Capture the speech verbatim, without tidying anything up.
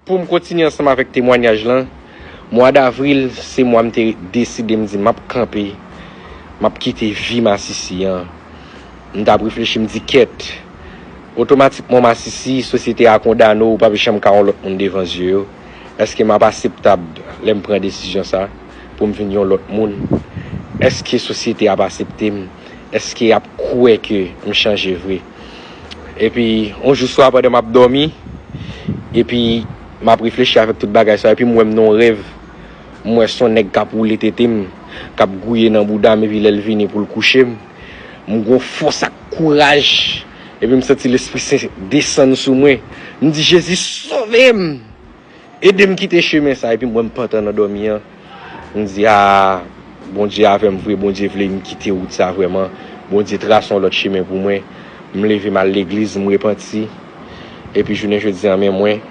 Pou m kontinye ansanm avèk temwanyaj lan, mwa davril se mwa m te deside m di m ap kanpe, m ap kite vi masisi an. M t ap reflechi, m di kèt, otomatikman masisi, sosyete a kondane w, ou p ap janm ka yon lòt moun devan zye yo. Èske m ap akseptab lè m pran desizyon sa pou m vin yon lòt moun? Èske sosyete ap aksepte m? Èske y ap kwè ke m chanje vre? Epi yon jou swa pandan m ap dòmi, epi m ap reflechi avèk tout bagay sa, epi m wè m nan yon rèv, m wè s on nèg k ap woule tete m, k ap gouye nan bouda m, epi lè l vini pou l kouche m, m gon fòs ak kouraj, epi m santi Lespri Sen desann sou mwen. M di, Jezi, sove m! Ede m kite chemen sa, epi m wè m pantan nan dòmi an. M di, a, Bondye avè m vre, Bondye vle m kite wout sa vrèman. Bondye trase yon lòt chemen pou mwen. M leve m al legliz, m repanti. Epi jounen jodi an, men mwen,